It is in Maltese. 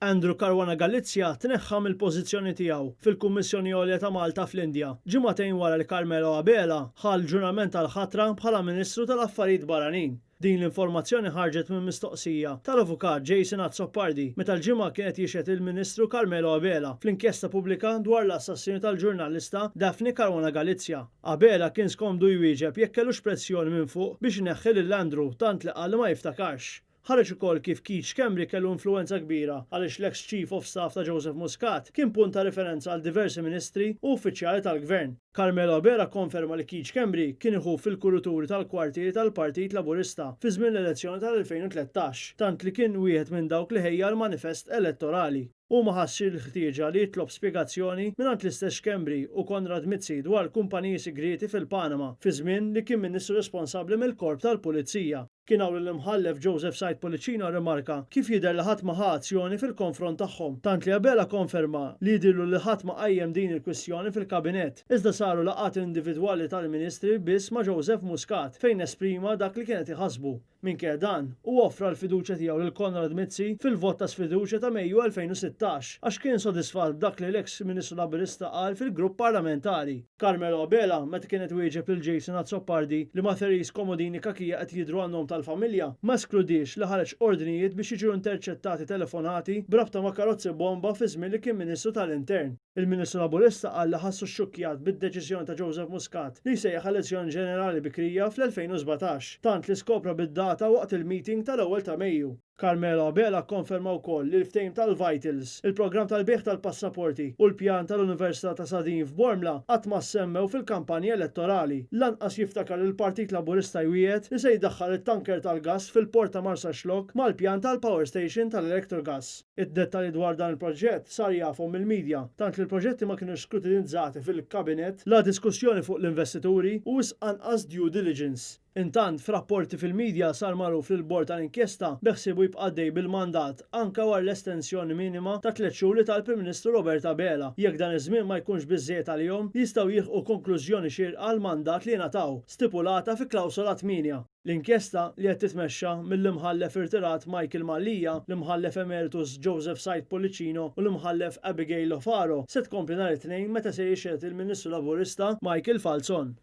Andrew Caruana Galizia tneħħa mill-pożizzjoni tiegħu fil-Kummissjoni Għolja ta' Malta fl-Indja, ġimagħtejn wara li Carmelo Abela ħa l-ġurament tal-ħatra bħala Ministru tal-Affarijiet Barranin. Din l-informazzjoni ħarġet minn mistoqsija tal-Avukat Jason Azzopardi meta l-Ġimgħa kien qed jixhed il-Ministru Carmelo Abela fl-inkjesta pubblika dwar l-assassinju tal-ġurnalista Daphne Caruana Galizia. Abela kien skomdu jwieġeb jekk kellux pressjoni minn fuq biex ineħħi lil Andrew tant li qal li ma jiftakarx. Ħareġ ukoll kif Keith Schembri kellu influwenza kbira għaliex l-eks Chief of Staff ta' Joseph Muscat kien punt ta' riferenza għal diversi ministri u uffiċjali tal-Gvern. Carmelo Abela kkonferma li Keith Schembri kien iħuf fil-kuruturi tal-kwartieri tal-Partit Laburista fi żmien l-elezzjoni tal-2013, tant li kien wieħed minn dawk li ħejja l-manifest elettorali. Hu ma ħassx il-ħtieġa li jitlob spjegazzjoni mingħand l-istess Schembri u Konrad Mizzi dwar kumpaniji sigrieti fil-Panama fi żmien li kien Ministru responsabbli mill-Korp tal-Pulizija. Kien hawn li l-Imħallef Joseph Said Pullicino rrimarka kif jidher li ħadd ma ħa azzjoni fil-konfront tagħhom, tant li Abela kkonferma li jidhirlu li ħadd ma qajjem din il-kwistjoni fil-Kabinett, iżda saru laqgħat individwali tal-Ministri biss ma' Joseph Muscat fejn esprima dak li kien qed iħassbu. Minkejja dan, huwa offra l-fiduċja tiegħu lil Konrad Mizzi fil-vot ta' sfiduċja ta' Mejju 2016 għax kien sodisfatt b'dak li l-eks Ministru Laburista qal fil-grupp parlamentari. Carmelo Abela, meta kien qed iwieġeb lil Jason Azzopardi li ma' Therese Comodini Cachia qed jidhru għan-nom tal-familja, ma eskludiex li ħareġ ordnijiet biex jiġu interċettati telefonati b'rabta ma' karozzi bomba fi żmien li kien Ministru tal-Intern. Il-Ministru Laburista qal li ħassu xxukkjat bid-deċiżjoni ta' Joseph Muscat li jsejjaħ elezzjoni ġenerali bikrija fl-2017, tant li skopra bid-data waqt il-meeting tal-ewwel ta' Mejju. Carmelo Abela kkonferma wkoll li l-ftehim tal-Vitals, il-programm tal-bejgħ tal-passaporti u l-pjan tal-Università ta' Sadeen f'Bormla qatt ma ssemmew fil-kampanja elettorali. Lanqas jiftakar li l-Partit Laburista jwiegħed li se jdaħħal it-tanker tal-gass fil-Port ta' Marsaxlokk mal-pjan tal-power station tal-Electrogas. Id-dettalji dwar dan il-proġett sar jafhom mill-midja, tant li l-proġetti ma kinux skrutinizzati fil-Kabinett, la diskussjoni fuq l-investituri u wisq anqas due diligence. Intant, f'rapporti fil-midja sar magħruf li l-Bord tal-Inkjesta beħsiebu jibqa' għaddej bil-mandat anke wara l-estensjoni minima ta' tlett xhur li ta l-Prim Ministru Robert Abela. Jekk dan iż-żmien ma jkunx biżżejjed għalihom, jistgħu jilħqu konklużjoni xierqa għall-mandat li ngħataw, stipulata fi klawsola 8. L-inkjesta, li qed titmexxa mill-Imħallef irtirat Michael Mallia, l-Imħallef Emeritus Joseph Said Pullicino u l-Imħallef Abigail Lofaro, se tkompli nhar it-Tnejn meta se jixhed il-Ministru Laburista Michael Falzon.